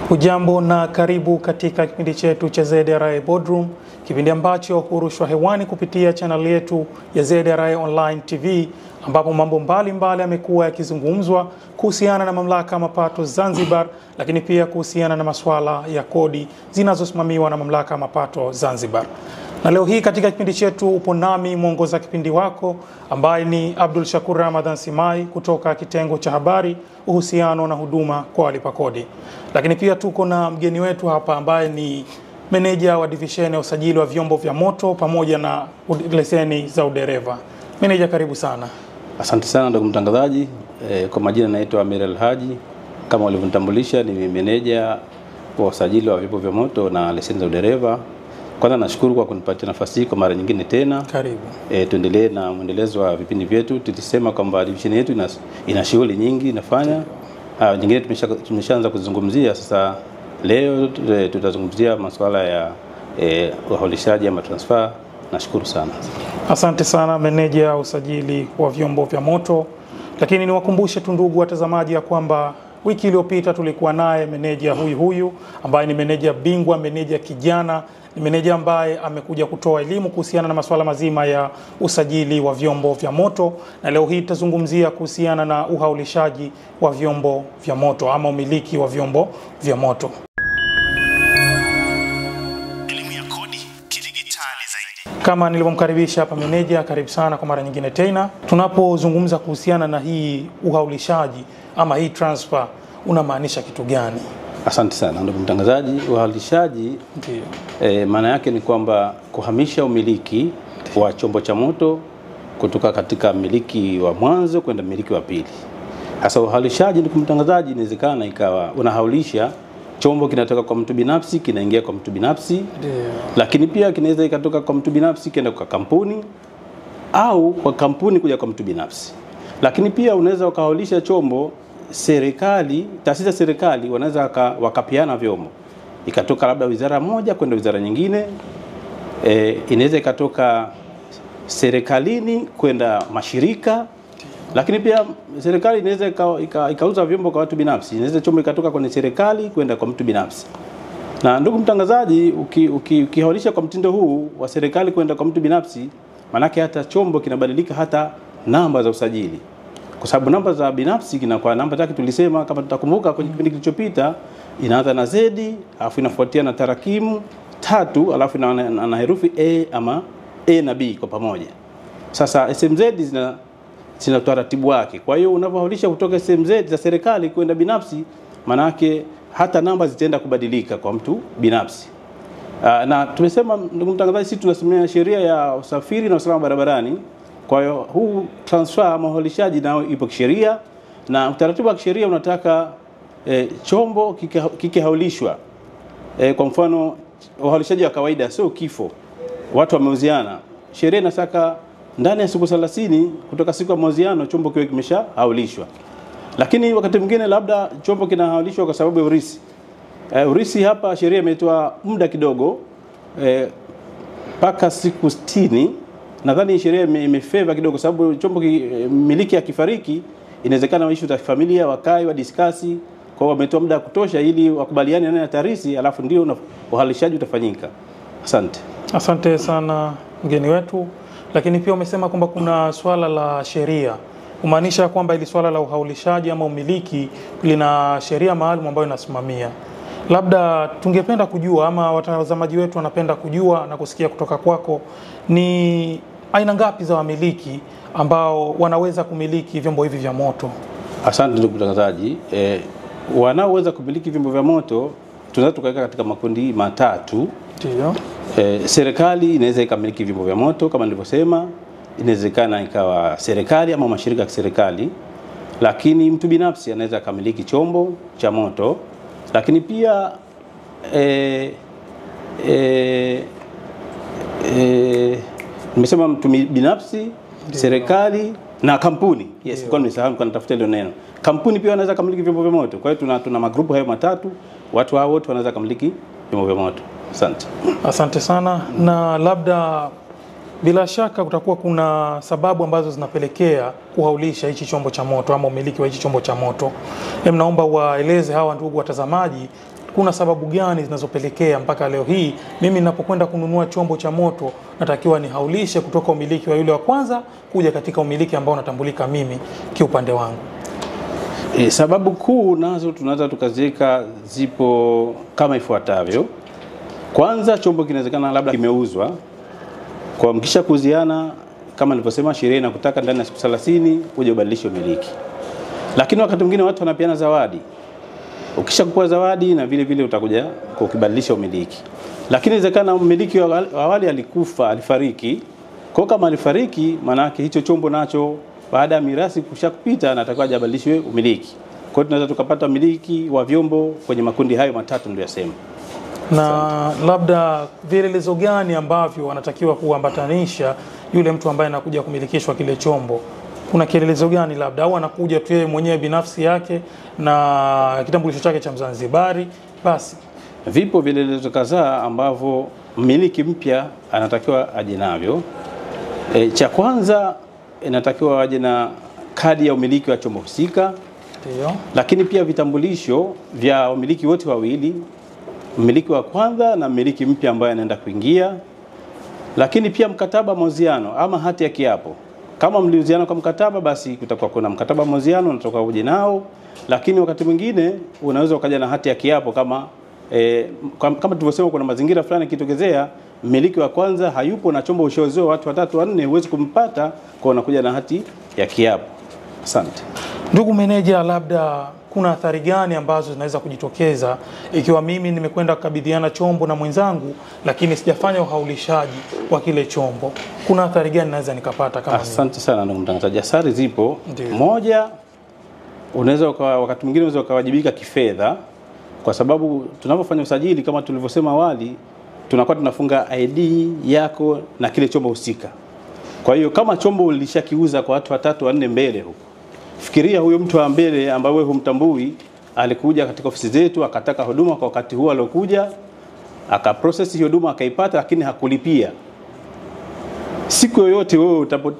Hujambo na karibu katika kipindi chetu cha ZRA Boardroom, kipindi ambacho hurushwa hewani kupitia channel yetu ya ZRA Online TV, ambapo mambo mbalimbali yamekuwa yakizungumzwa kuhusiana na mamlaka ya mapato Zanzibar, lakini pia kuhusiana na masuala ya kodi zinazosimamiwa na mamlaka ya mapato Zanzibar. Na leo hii katika kipindi chetu upo nami mwongoza kipindi wako ambaye ni Abdul Shakur Ramadhan Simai kutoka kitengo cha habari, uhusiano na huduma kwa walipa kodi. Lakini pia tuko na mgeni wetu hapa ambaye ni meneja wa divisheni ya usajili wa vyombo vya moto pamoja na leseni za udereva. Meneja, karibu sana. Asante sana ndugu mtangazaji. Kwa majina naitwa Amir Alhaji. Kama ulivyonitambulisha, ni meneja wa usajili wa vyombo vya moto na leseni za udereva. Kwanza nashukuru kwa kunipatia nafasi hii kwa mara nyingine tena. Karibu. Tuendelee na mwendelezo wa vipindi vyetu. Tulisema kwamba divisheni yetu ina shughuli nyingi inafanya. Nyingine tumeshaanza kuzungumzia. Sasa leo tutazungumzia masuala ya uholishaji ama transfer. Nashukuru sana. Asante sana meneja usajili wa vyombo vya moto. Lakini niwakumbushe tu ndugu watazamaji ya kwamba wiki iliyopita tulikuwa naye meneja huyu ambaye ni meneja bingwa, meneja kijana, ni meneja ambaye amekuja kutoa elimu kuhusiana na masuala mazima ya usajili wa vyombo vya moto, na leo hii tutazungumzia kuhusiana na uhaulishaji wa vyombo vya moto ama umiliki wa vyombo vya moto. Elimu ya kodi kidigitali zaidi. Kama nilivyomkaribisha hapa meneja, karibu sana kwa mara nyingine tena. Tunapozungumza kuhusiana na hii uhaulishaji ama hii transfer, unamaanisha kitu gani? Asante sana ndugu mtangazaji. Uhaulishaji maana yake ni kwamba kuhamisha umiliki wa chombo cha moto kutoka katika miliki wa mwanzo kwenda miliki wa pili. Sasa uhaulishaji, ndugu mtangazaji, inawezekana ikawa unahaulisha chombo kinatoka kwa mtu binafsi kinaingia kwa mtu binafsi. Ndiyo. Lakini pia kinaweza ikatoka kwa mtu binafsi kenda kwa kampuni au kwa kampuni kuja kwa mtu binafsi. Lakini pia unaweza ukahaulisha chombo serikali, taasisi za serikali wanaweza wakapiana vyombo. Ikatoka labda wizara moja kwenda wizara nyingine. Inaweza ikatoka serikalini kwenda mashirika. Lakini pia serikali inaweza ikauza vyombo kwa watu binafsi. Inaweza chombo ikatoka kwenye serikali kwenda kwa mtu binafsi. Na ndugu mtangazaji, ukihaulisha kwa mtindo huu wa serikali kwenda kwa mtu binafsi, manake hata chombo kinabadilika, hata namba za usajili. Kwa sababu namba za binafsi kinakuwa namba zake, tulisema kama tutakumbuka kwenye kipindi kilichopita, inaanza na Z, alafu inafuatia na tarakimu 3, alafu na herufi A ama A na B kwa pamoja. Sasa SMZ zina utaratibu wake. Kwa hiyo unapohaulisha kutoka SMZ za serikali kwenda binafsi, manake hata namba zitaenda kubadilika kwa mtu binafsi. Na tumesema ndugu mtangazaji, sisi tunasimamia sheria ya usafiri na usalama barabarani. Kwa hiyo huu transfer ama uhaulishaji nao ipo kisheria, na utaratibu wa kisheria unataka chombo kikihaulishwa. Kwa mfano uhaulishaji wa kawaida sio kifo, watu wameuziana, sheria inataka ndani ya siku 30 kutoka siku ya mauziano chombo kiwe kimeshahaulishwa. Lakini wakati mwingine labda chombo kinahaulishwa kwa sababu ya urisi. Urisi hapa sheria imetoa muda kidogo, paka siku 60. Nadhani sheria imefeva kidogo sababu chombo miliki akifariki inawezekana issue za familia wakae wa discuss, kwa hiyo wametoa muda kutosha ili wakubaliane nani atarisi, alafu ndio uhalishaji utafanyika. Asante. Asante sana mgeni wetu. Lakini pia umesema kwamba kuna swala la sheria. Kumaanisha kwamba ili swala la uhaulishaji ama umiliki lina sheria maalum ambayo inasimamia. Labda tungependa kujua ama watazamaji wetu wanapenda kujua na kusikia kutoka kwako, ni aina ngapi za wamiliki ambao wanaweza kumiliki vyombo hivi vya moto? Asante ndugu mtangazaji. Wanaoweza kumiliki vyombo vya moto tunaweza tukaweka katika makundi matatu. Ndio. Serikali inaweza ikamiliki vyombo vya moto kama nilivyosema, inawezekana ikawa serikali ama mashirika ya serikali. Lakini mtu binafsi anaweza akamiliki chombo cha moto. Lakini pia nimesema mtu binafsi, serikali na kampuni. Yes, kwa nimesahau kwa nitafuta ile neno. Kampuni pia wanaweza kumiliki vyombo vya moto. Kwa hiyo tuna magrupu hayo matatu, watu hao wote wanaweza kumiliki vyombo vya moto. Asante. Asante sana. Na labda bila shaka kutakuwa kuna sababu ambazo zinapelekea kuhaulisha hichi chombo cha moto ama umiliki wa hichi chombo cha moto. Naomba waeleze hawa ndugu watazamaji Kuna sababu gani zinazopelekea mpaka leo hii mimi ninapokwenda kununua chombo cha moto natakiwa nihaulishe kutoka umiliki wa yule wa kwanza kuja katika umiliki ambao natambulika mimi kiupande wangu? Sababu kuu nazo tunaweza tukaziweka zipo kama ifuatavyo. Kwanza, chombo kinawezekana labda kimeuzwa. Kwa mkisha kuuziana, kama nilivyosema, sheria inakutaka ndani ya siku 30 uje ubadilishe umiliki. Lakini wakati mwingine watu wanapeana zawadi. Ukishakuwa zawadi na vile vile utakuja kukibadilisha umiliki. Lakini inawezekana umiliki wa awali alikufa, alifariki. Kwa kama alifariki, maana yake hicho chombo nacho baada ya mirasi kushakupita anatakiwa ajabadilishwe umiliki. Kwa hiyo tunaweza tukapata umiliki wa vyombo kwenye makundi hayo matatu niliyosema. Na labda vielelezo gani ambavyo wanatakiwa kuambatanisha yule mtu ambaye anakuja kumilikishwa kile chombo? Kuna kielelezo gani labda, au anakuja tu yeye mwenyewe binafsi yake na kitambulisho chake cha Mzanzibari basi? Vipo vielelezo kadhaa ambavyo mmiliki mpya anatakiwa aje navyo. Cha kwanza inatakiwa aje na kadi ya umiliki wa chombo husika. Ndio. Lakini pia vitambulisho vya wamiliki wote wawili, mmiliki wa kwanza na mmiliki mpya ambaye anaenda kuingia. Lakini pia mkataba mauziano ama hati ya kiapo. Kama mliuziana kwa mkataba, basi kutakuwa kuna mkataba mauziano unatoka uje nao. Lakini wakati mwingine unaweza ukaja na hati ya kiapo kama kama tulivyosema, kuna mazingira fulani kitokezea mmiliki wa kwanza hayupo na chombo ushaozewa watu watatu wanne, huwezi kumpata, kwa unakuja na hati ya kiapo. Asante. Ndugu meneja, labda kuna athari gani ambazo zinaweza kujitokeza ikiwa mimi nimekwenda kukabidhiana chombo na mwenzangu lakini sijafanya uhaulishaji wa kile chombo? Kuna athari gani naweza nikapata kama mimi? Asante sana ndugu mtangazaji. Athari zipo. Ndiyo. Moja, unaweza wakati mwingine unaweza ukawajibika kifedha, kwa sababu tunapofanya usajili kama tulivyosema awali tunakuwa tunafunga ID yako na kile chombo husika. Kwa hiyo kama chombo ulishakiuza kwa watu watatu wanne mbele huko, fikiria huyo mtu wa mbele ambaye wewe humtambui alikuja katika ofisi zetu akataka huduma kwa wakati huo alokuja, akaprocess hiyo huduma akaipata, lakini hakulipia. Siku yoyote wewe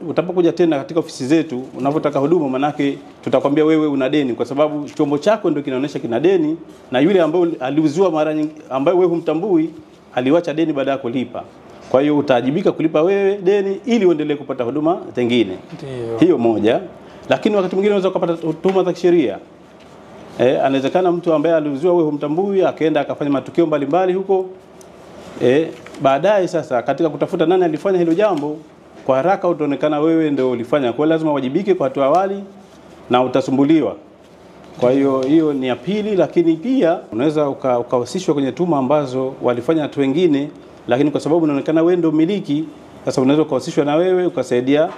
utapokuja tena katika ofisi zetu unapotaka huduma, manake tutakwambia wewe una deni, kwa sababu chombo chako ndio kinaonyesha kina deni, na yule ambaye aliuziwa mara nyingi ambaye wewe humtambui aliwacha deni baada ya kulipa. Kwa hiyo utaajibika kulipa wewe deni ili uendelee kupata huduma zingine. Ndiyo. Hiyo moja. Lakini wakati mwingine unaweza kupata tuhuma za kisheria. Anawezekana mtu ambaye aliuziwa wewe humtambui akaenda akafanya matukio mbalimbali huko. Baadaye sasa katika kutafuta nani alifanya hilo jambo, kwa haraka utaonekana wewe ndio ulifanya. Kwa hiyo lazima uwajibike kwa hatua awali na utasumbuliwa. Kwa hiyo hiyo ni ya pili. Lakini pia unaweza ukahusishwa kwenye tuhuma ambazo walifanya watu wengine, lakini kwa sababu unaonekana wewe ndio mmiliki, sasa unaweza ukahusishwa na wewe ukasaidia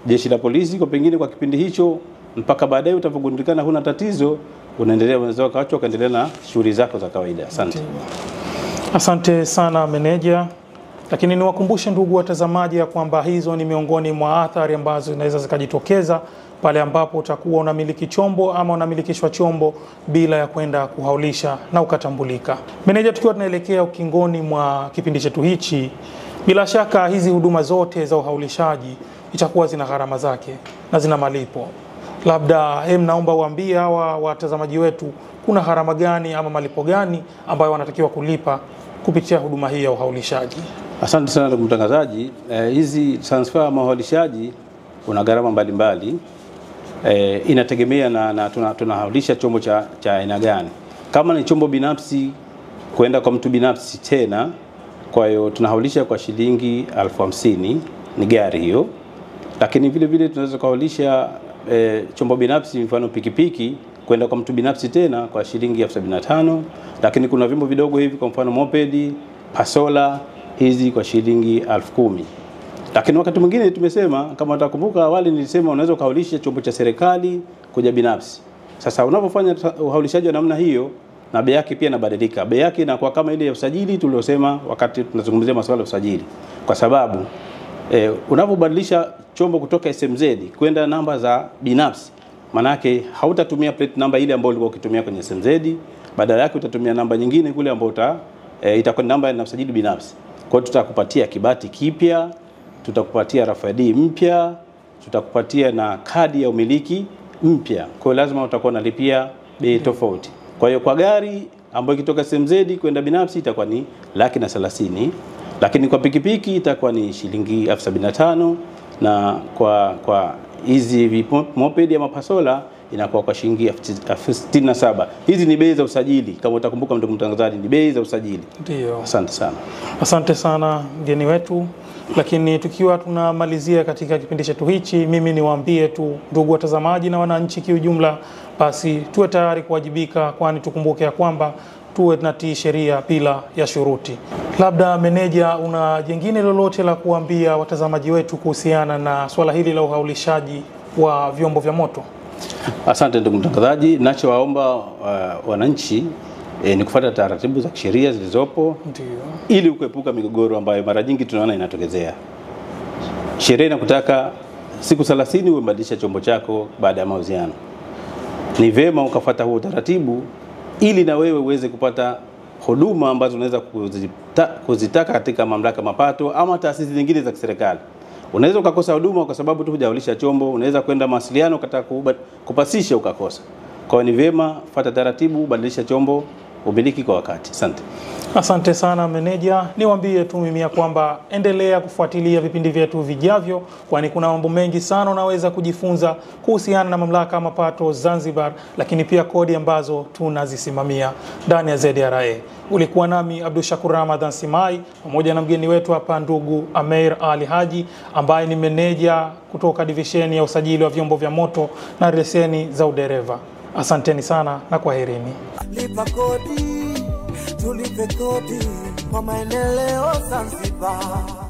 jeshi la polisi kwa pengine kwa kipindi hicho, mpaka baadaye utapogundikana huna tatizo, unaendelea, unaweza ukaachwa ukaendelea na shughuli zako za kawaida. Asante. Asante sana meneja. Lakini niwakumbushe ndugu watazamaji ya kwamba hizo ni miongoni mwa athari ambazo zinaweza zikajitokeza pale ambapo utakuwa unamiliki chombo ama unamilikishwa chombo bila ya kwenda kuhaulisha na ukatambulika. Meneja, tukiwa tunaelekea ukingoni mwa kipindi chetu hichi, bila shaka hizi huduma zote za uhaulishaji itakuwa zina gharama zake na zina malipo. Labda naomba uambie hawa watazamaji wetu kuna gharama gani ama malipo gani ambayo wanatakiwa kulipa kupitia huduma hii ya uhaulishaji. Asante sana ndugu mtangazaji. Hizi transfer ama uhaulishaji una gharama mbalimbali. Inategemea na tunahaulisha chombo cha aina gani. Kama ni chombo binafsi kwenda kwa mtu binafsi tena, kwa hiyo tunahaulisha kwa shilingi 1050, ni gari hiyo. Lakini vile vile tunaweza kuhaulisha chombo binafsi, mfano pikipiki, kwenda kwa mtu binafsi tena kwa shilingi 75,000. Lakini kuna vyombo vidogo hivi, kwa mfano mopedi, pasola, hizi kwa shilingi 10,000. Lakini wakati mwingine tumesema, kama utakumbuka awali nilisema unaweza kuhaulisha chombo cha serikali kuja binafsi. Sasa unapofanya uhaulishaji wa namna hiyo, na bei yake pia inabadilika. Bei yake inakuwa kama ile ya usajili tuliosema wakati tunazungumzia masuala ya usajili. Kwa sababu unapobadilisha chombo kutoka SMZ kwenda namba za binafsi, manake hautatumia plate number ile ambayo ulikuwa ukitumia kwenye SMZ, badala yake utatumia namba nyingine kule ambayo itakuwa namba ya usajili binafsi. Kwa hiyo tutakupatia kibati kipya, tutakupatia RFID mpya, tutakupatia na kadi ya umiliki mpya. Kwa hiyo lazima utakuwa unalipia bei tofauti. Kwa hiyo kwa gari ambayo ikitoka SMZ kwenda binafsi itakuwa ni 130,000, lakini kwa pikipiki itakuwa ni shilingi 75,000, na kwa hizi moped ama pasola inakuwa kwa shilingi 67,000. Hizi ni bei za usajili, kama utakumbuka ndugu mtangazaji, ni bei za usajili. Ndio. Asante sana. Asante sana mgeni wetu. Lakini tukiwa tunamalizia katika kipindi chetu hichi, mimi niwaambie tu ndugu watazamaji na wananchi kiujumla, basi tuwe tayari kuwajibika, kwani tukumbuke ya kwamba tuwe tunatii sheria bila ya shuruti. Labda meneja, una jengine lolote la kuambia watazamaji wetu kuhusiana na swala hili la uhaulishaji wa vyombo vya moto? Asante ndugu mtangazaji, nachowaomba wananchi ni kufuata taratibu za kisheria zilizopo. Ndio. Ili kuepuka migogoro ambayo mara nyingi tunaona inatokezea. Sheria inakutaka siku 30 ubadilishe chombo chako baada ya mauziano. Ni vema ukafuata huo taratibu ili na wewe uweze kupata huduma ambazo unaweza kuzitaka katika mamlaka mapato ama taasisi nyingine za kiserikali. Unaweza ukakosa huduma kwa sababu tu hujaulisha chombo, unaweza kwenda mawasiliano ukataka kupasisha ukakosa. Kwa hiyo ni vema fuata taratibu, badilisha chombo, umiliki kwa wakati. Asante. Asante sana meneja. Niwaambie tu mimi ya kwamba endelea kufuatilia vipindi vyetu vijavyo, kwani kuna mambo mengi sana unaweza kujifunza kuhusiana na mamlaka ya mapato Zanzibar, lakini pia kodi ambazo tunazisimamia ndani ya ZRA. Ulikuwa nami Abdulshakur Ramadhan Simai pamoja na mgeni wetu hapa ndugu Ameir Ali Haji ambaye ni meneja kutoka divisheni ya usajili wa vyombo vya moto na leseni za udereva. Asanteni sana na kwaherini. Lipa kodi, tulipe kodi kwa maendeleo Zanzibar.